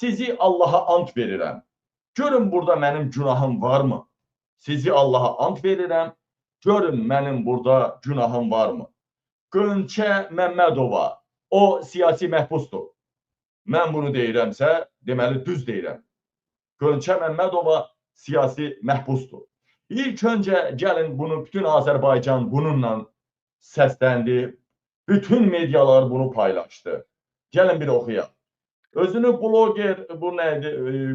Sizi Allaha ant verirəm. Görün burada mənim günahım varmı? Sizi Allaha ant verirəm. Görün mənim burada günahım varmı? Qönçə Məmmədova, o siyasi məhbusdur. Mən bunu deyirəmsə, deməli düz deyirəm. Qönçə Məmmədova siyasi məhbusdur. İlk öncə gəlin bunu bütün Azərbaycan bununla səsləndi. Bütün medialar bunu paylaşdı. Gəlin bir oxuyaq. Özünü bloger, bu nə idi?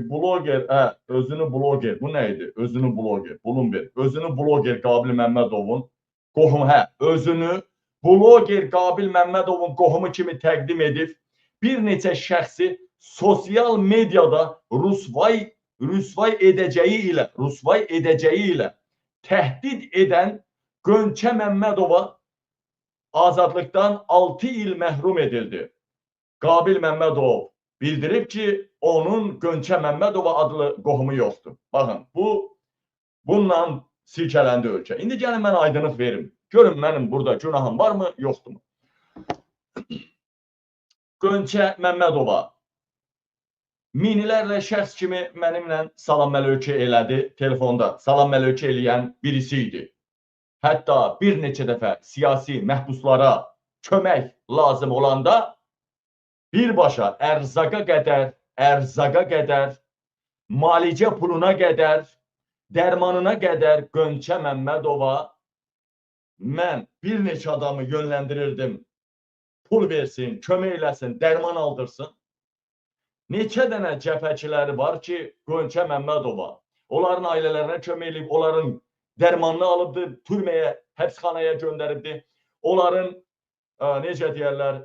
Bloger, özünü bloger, bu nə idi? Özünü bloger, bulun bir. Özünü bloger Qabil Məmmədovun qohumu, özünü bloger Qabil Məmmədovun qohumu kimi təqdim edib bir neçə şəxsi sosial mediada rüsvay edəcəyi ilə təhdid edən Qönçə Məmmədova azadlıqdan 6 il məhrum edildi. Qabil Məmmədov bildirib ki, onun Qönçə Məmmədova adlı qohumu yoxdur. Baxın, bununla silkələndi ölkə. İndi gəlin mən aydınlıq verim. Görün mənim burada günahım varmı, yoxdurmu? Qönçə Məmmədova minilərlə şəxs kimi mənimlə salam əleyki elədi telefonda. Salam əleyki eləyən birisi idi. Hətta bir neçə dəfə siyasi məhbuslara kömək lazım olanda birbaşa ərzaqa qədər, malicə puluna qədər, dərmanına qədər Qönçə Məmmədova mən bir neçə adamı yönləndirirdim. Pul versin, kömək eləsin, dərman aldırsın. Neçə dənə cəbhəçiləri var ki, Qönçə Məmmədova onların ailələrinə kömək eləyib, onların dərmanını alıbdı, türməyə, həbsxanaya göndəribdi. Onların, necə deyərlər,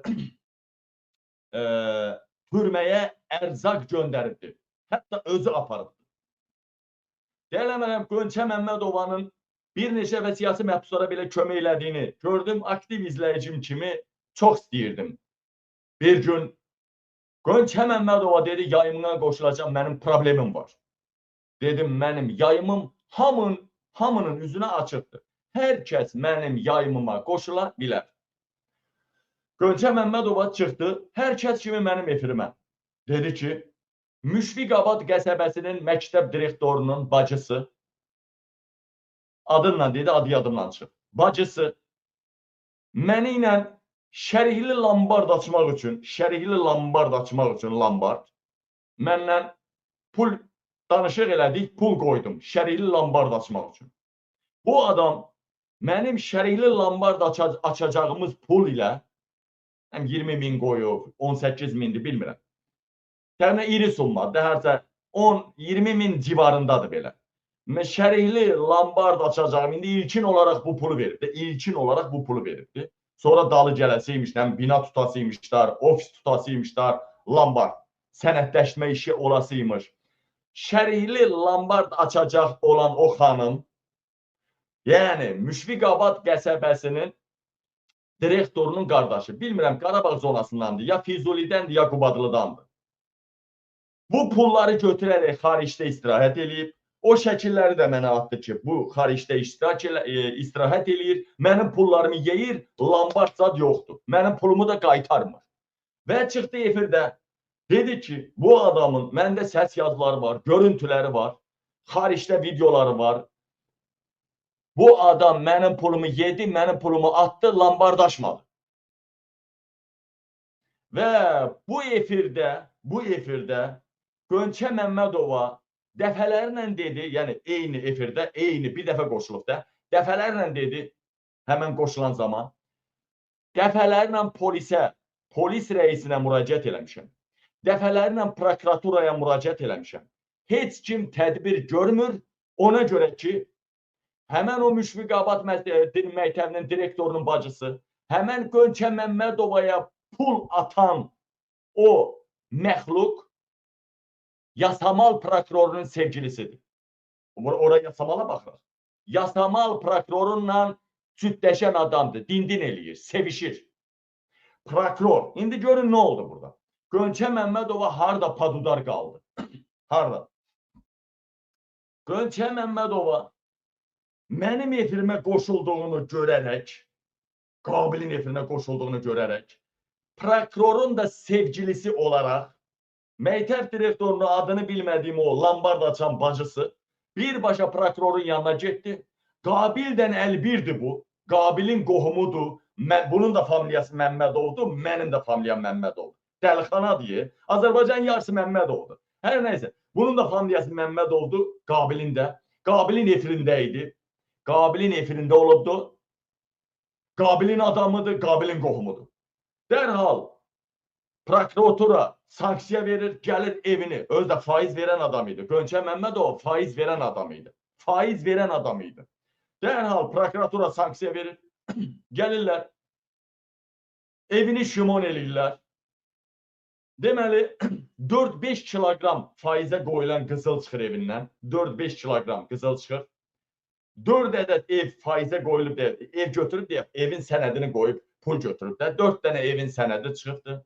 türməyə ərzaq göndəribdi. Hətta özü aparıbdı. Deyirəm, Qönçə Məmmədovanın bir neçə və siyasi məhbuslara belə kömək elədiyini gördüm. Aktiv izləyicim kimi çox istəyirdim. Bir gün Qönçə Məmmədova dedi, yayımına qoşulacaq, mənim problemim var. Dedim, mənim yayımım hamının üzünə açıqdır. Hər kəs mənim yayımıma qoşula bilər. Qönçə Məmmədova çıxdı, hər kəs kimi mənim efirimə. Dedi ki, Müşfiqabad qəsəbəsinin məktəb direktorunun bacısı, adınla dedi, adı yadımdan çıxıb. Bacısı məni ilə şərikli lambard açmaq üçün, lambard, məndən pul danışıq elədik, pul qoydum şərikli lambard açmaq üçün. Bu adam mənim şərikli lambard açacağımız pul ilə 20 min qoyub, 18 mindir, bilmirəm. Təxminən iri summadır, hərsə 10-20 min civarındadır belə. Şərikli lambard açacağım, indi ilkin olaraq bu pulu veribdi. Sonra dalı gələsiymiş, bina tutasıymışlar, ofis tutasıymışlar, lambard, sənədləşmə işi olasıymış. Şərikli lambard açacaq olan o xanım, yəni Müşfiqabad qəsəbəsinin direktorunun qardaşı, bilmirəm Qarabağ zonasındandır, ya Fizulidəndir, ya Qubadlıdandır. Bu pulları götürərək xaricdə istirahət eləyib. O şəkilləri də mənə atdı ki, bu xaricdə istirahət eləyir, mənim pullarımı yeyir, lambard zad yoxdur. Mənim pulumu da qaytarmır. Və çıxdı efirdə, dedi ki, bu adamın məndə səs yazıları var, görüntüləri var, xaricdə videoları var. Bu adam mənim pulumu yedi, mənim pulumu atdı, lambardaşmadı. Və bu efirdə Qönçə Məmmədova dəfələrlə dedi, yəni eyni efirdə, eyni bir dəfə qoşulub da, dəfələrlə dedi, həmən qoşulan zaman, dəfələrlə polisə, polis rəisinə müraciət eləmişəm. Dəfələrlə prokuraturaya müraciət eləmişəm. Heç kim tədbir görmür, ona görə ki, həmən o Müşfiqabad məktəbinin direktorunun bacısı, həmən Qönçə Məmmədovaya pul atan o məxluq Yasamal prokurorunun sevgilisidir. Oraya Yasamala baxırıq. Yasamal prokurorunla cütləşən adamdır. Dindin eləyir, sevişir. Prokuror. İndi görün nə oldu burada. Qönçə Məmmədova harda padudar qaldı? Harda? Qönçə Məmmədova mənim efirimə qoşulduğunu görərək, Qabilin efirinə qoşulduğunu görərək, prokurorun da sevgilisi olaraq Məktəb direktorunun adını bilmədiyim o lambard açan bacısı birbaşa prokurorun yanına getdi. Qabildən əlbirdir bu. Qabilin qohumudur. Bunun da familiyası Məmmədovdur, mənim də familiyam Məmmədovdur. Dəlixana deyir. Azərbaycan yarısı Məmmədovdur. Hər nəysə, bunun da familiyası Məmmədovdur, Qabilin də. Qabilin efirində idi. Qabilin efirində olubdu. Qabilin adamıdır, Qabilin qohumudur. Dərhal prokuratura sanksiya verir, gəlir evini. Özü də faiz verən adam idi. Qönçə Məmmədov faiz verən adam idi. Faiz verən adam idi. Dərhal prokuratura sanksiya verir. Gəlirlər, evini şimon eləyirlər. Deməli, 4-5 kiloqram faizə qoyulan qızıl çıxır evindən. 4-5 kiloqram qızıl çıxır. 4 ədəd ev faizə qoyulub, ev götürüb, deyək, evin sənədini qoyub, pul götürüb də. 4 dənə evin sənədi çıxıbdır.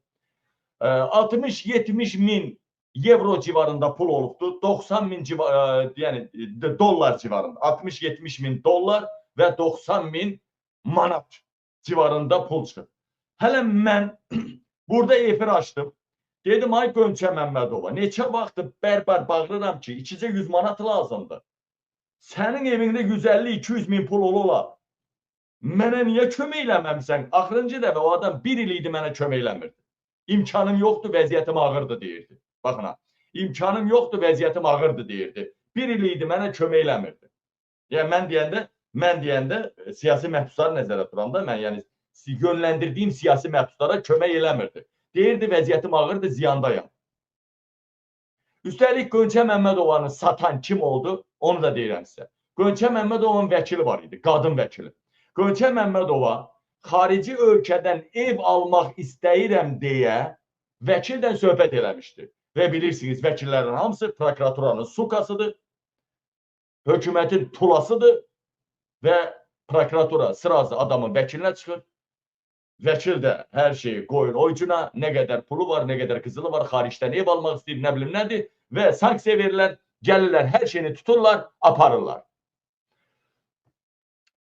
60-70 min evro civarında pul olubdur. 90 min yəni dollar civarında. 60-70 min dollar və 90 min manat civarında pul çıxır. Hələ mən burada efir açdım. Dedim, ay Qönçə Məmmədova, neçə vaxtdır bərbar bağırıram ki, ikicə 100 manat lazımdır. Sənin evində 150-200 min pul ola. Mənə niyə kömək eləməmsən? Axırıncı dəfə o adam bir il idi mənə kömək eləmirdi. İmkanım yoxdur, vəziyyətim ağırdır deyirdi. Baxın ha, imkanım yoxdur, vəziyyətim ağırdır deyirdi. Bir il idi mənə kömək eləmirdi. Yəni mən deyəndə siyasi məhbusları nəzərə tuturanda, mən yəni yönləndirdiyim siyasi məhbuslara kömək eləmirdi. Deyirdi, vəziyyətim ağırdır, ziyandayam. Üstəlik, Qönçə Məmmədovanı satan kim oldu? Onu da deyirəm sizə. Qönçə Məmmədovanın vəkili var idi, qadın vəkili. Qönçə Məmmədova xarici ölkədən ev almaq istəyirəm deyə vəkildən söhbət eləmişdi. Və bilirsiniz, vəkillərin hamısı prokuraturanın sukasıdır, hökumətin tulasıdır və prokuratura sırası adamın vəkilinə çıxır. Vəkil də hər şeyi qoyur oyucuna, nə qədər pulu var, nə qədər qızılı var, xaricdən ev almaq istəyir, nə bilim nədir və sanksiya verirlər, gəlirlər, hər şeyini tuturlar, aparırlar.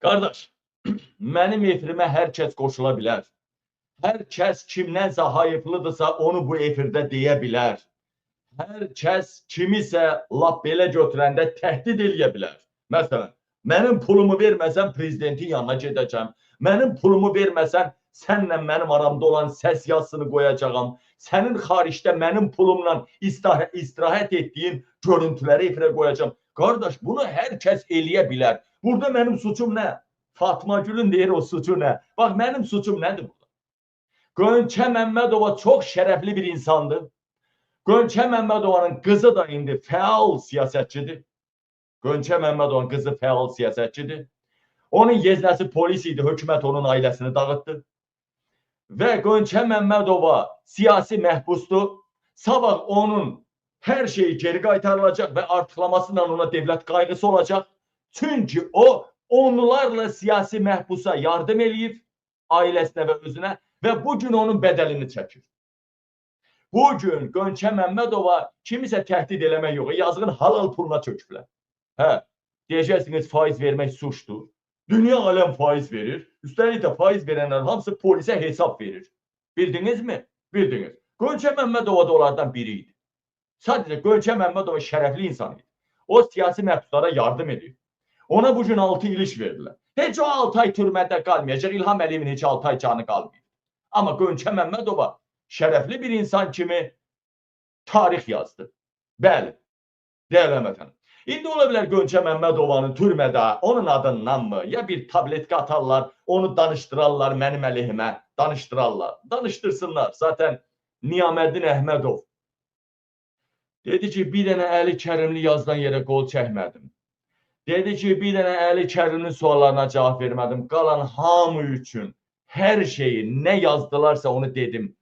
Qardaş, mənim efirimə hər kəs qoşula bilər. Hər kəs kimdənsə hayıflıdırsa onu bu efirdə deyə bilər. Hər kəs kimisə lap belə götürəndə təhdid eləyə bilər. Məsələn, mənim pulumu verməsən prezidentin yanına gedəcəm. Mənim pulumu verməsən sənlə mənim aramda olan səs yazısını qoyacağam. Sənin xaricdə mənim pulumla istirahət etdiyin görüntüləri efirə qoyacağam. Qardaş, bunu hər kəs eləyə bilər. Burada mənim suçum nə? Fatma Gülün deyir o suçu nə? Bax, mənim suçum nədir burada? Qönçə Məmmədova çox şərəfli bir insandır. Qönçə Məmmədovanın qızı da indi fəal siyasətçidir. Qönçə Məmmədovanın qızı fəal siyasətçidir. Onun yeznəsi polis idi, hökumət onun ailəsini dağıtdı. Və Qönçə Məmmədova siyasi məhbusdur. Sabah onun hər şeyi geri qaytarılacaq və artıqlamasıyla ona dövlət qayğısı olacaq. Çünki o, onlarla siyasi məhbusa yardım eləyib, ailəsinə və özünə və bugün onun bədəlini çəkir. Bugün Qönçə Məmmədova kimisə təhdid eləmək yox, yazığın halal puluna çöküblər. Hə, deyəcəksiniz faiz vermək suçdur. Dünya aləm faiz verir. Üstəlik də faiz verənlər hamısı polisə hesab verir. Bildinizmi? Bildiniz. Qönçə Məmmədova da onlardan biri idi. Sadəcə Qönçə Məmmədova şərəfli insan idi. O siyasi məhbuslara yardım edir. Ona bugün 6 il iş verdilər. Heç o 6 ay türmədə qalmayacaq. İlham Əliyevin heç 6 ay canı qalmayıb. Amma Qönçə Məmmədova şərəfli bir insan kimi tarix yazdı. Bəli, dəyərli həmvətənlər. İndi ola bilər Qönçə Məmmədovanın türmədə onun adındanmı, ya bir tabletka atarlar, onu danışdırarlar mənim əleyhimə, danışdırarlar. Danışdırsınlar. Zaten Niyaməddin Əhmədov dedi ki, bir dənə Əli Kərimli yazdan yerə qol çəkmədim. Dedi ki, bir dənə Əli Kərimli suallarına cavab vermədim. Qalan hamı üçün hər şeyi nə yazdılarsa onu dedim.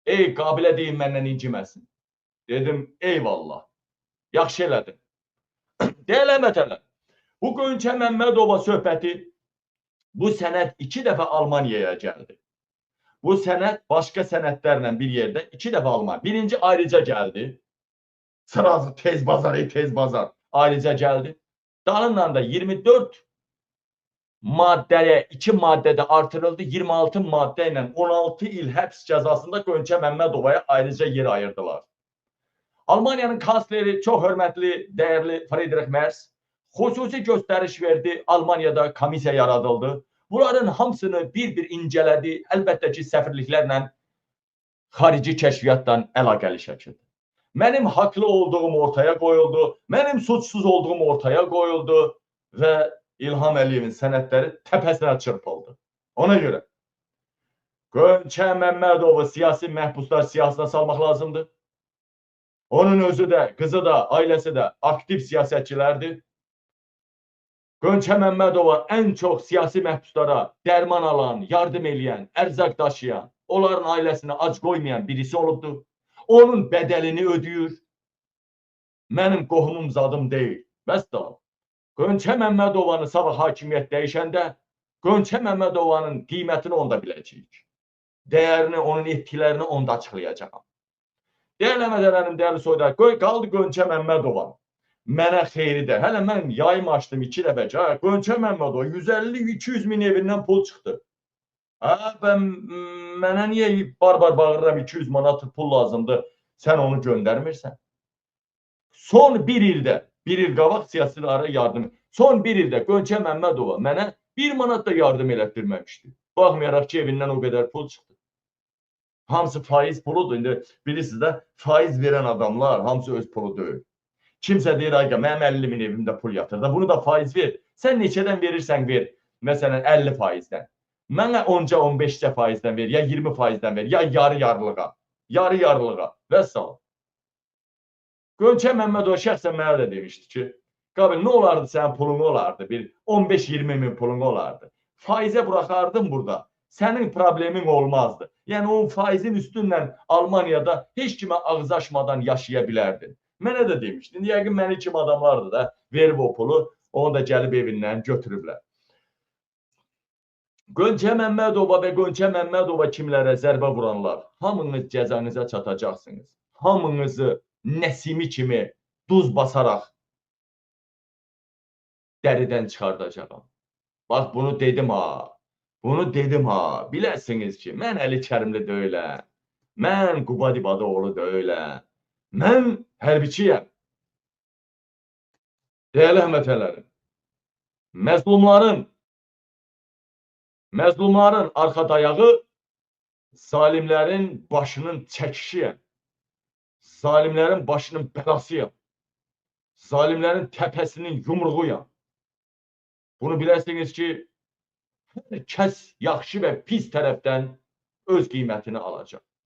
Ey Qabilə deyin məndən inciməsin. Dedim, eyvallah. Yaxşı elədin. Dəyərli həmvətənlər, bu Qönçə Məmmədova söhbəti, bu sənəd 2 dəfə Almaniyaya gəldi. Bu sənəd başqa sənədlərlə bir yerdə 2 dəfə Almaniya. Birinci ayrıca gəldi. Sırası tez bazar, tez bazar ayrıca gəldi. Dalından da 24 maddəyə 2 maddədə artırıldı. 26 maddə ilə 16 il həbs cəzasında Qönçə Məmmədovaya ayrıca yer ayırdılar. Almaniyanın kansleri çox hörmətli, dəyərli Friedrich Merz xüsusi göstəriş verdi. Almaniyada komissiya yaradıldı. Bunların hamısını bir-bir incələdi. Əlbəttə ki, səfirliklərlə, xarici kəşfiyyatla əlaqəli şəkildə. Mənim haqlı olduğum ortaya qoyuldu, mənim suçsuz olduğum ortaya qoyuldu və İlham Əliyevin sənədləri təpəsinə çırpıldı. Ona görə Qönçə Məmmədovu siyasi məhbuslar siyahısına salmaq lazımdır. Onun özü də, qızı da, ailəsi də aktiv siyasətçilərdir. Qönçə Məmmədova ən çox siyasi məhbuslara dərman alan, yardım eləyən, ərzaq daşıyan, onların ailəsini ac qoymayan birisi olubdur. Onun bədəlini ödəyir. Mənim qohumum zadım deyil. Vəssalam. Qönçə Məmmədovanı sabah hakimiyyət dəyişəndə Qönçə Məmmədovanın qiymətini onda biləcəyik. Dəyərini, onun etkilərini onda açıqlayacağam. Dəyərli həmvətənlərim, dəyərli soydaş, qaldı Qönçə Məmmədova. Mənə xeyri də. Hələ mən yayım açdım 2 dəfə. Qönçə Məmmədova 150-200 min evindən pul çıxdı. Hə, ben, mənə niyə barbar bağırıram 200 manat pul lazımdır, sən onu göndərmirsən? Son bir ildə, bir il qabaq siyasilərə yardım. Son bir ildə Qönçə Məmmədova mənə 1 manat da yardım elətdirməmişdi. Baxmayaraq ki, evindən o qədər pul çıxdı. Hamısı faiz puludur. İndi bilirsiniz də, faiz verən adamlar hamısı öz pulu deyil. Kimsə deyir, ayqa, mənim 50 min evimdə pul yatır da, bunu da faiz ver. Sən neçədən verirsən ver, məsələn 50 faizdən. Mənə 10-ca 15-cə faizdən ver, ya 20 faizdən ver, ya yarı-yarılığa, yarı-yarılığa və salam. Qönçə Məmmədova şəxsən mənə də demişdi ki, Qabil, nə olardı sənin pulun olardı, bir 15-20 min pulun olardı. Faizə buraxardım burada, sənin problemin olmazdı. Yəni o faizin üstündən Almaniyada heç kimə ağız açmadan yaşaya bilərdin. Mənə də demişdi. İndi yəqin məni kim adamlardı da verib o pulu, onu da gəlib evindən götürüblər. Qönçə Məmmədova və Qönçə Məmmədova kimlərə zərbə vuranlar, hamınız cəzanıza çatacaqsınız. Hamınızı Nəsimi kimi duz basaraq dəridən çıxardacağam. Bax bunu dedim ha, bunu dedim ha. Biləsiniz ki, mən Əli Kərimli deyiləm, mən Qubad İbadoğlu deyiləm, mən hərbiçiyəm. Dəyərli həmvətənlərim, məzlumların arxa dayağı zalimlərin başının çəkişiyəm. Zalimlərin başının bəlasıyam. Zalimlərin təpəsinin yumruğuyam. Bunu biləsiniz ki, hər kəs yaxşı və pis tərəfdən öz qiymətini alacaq.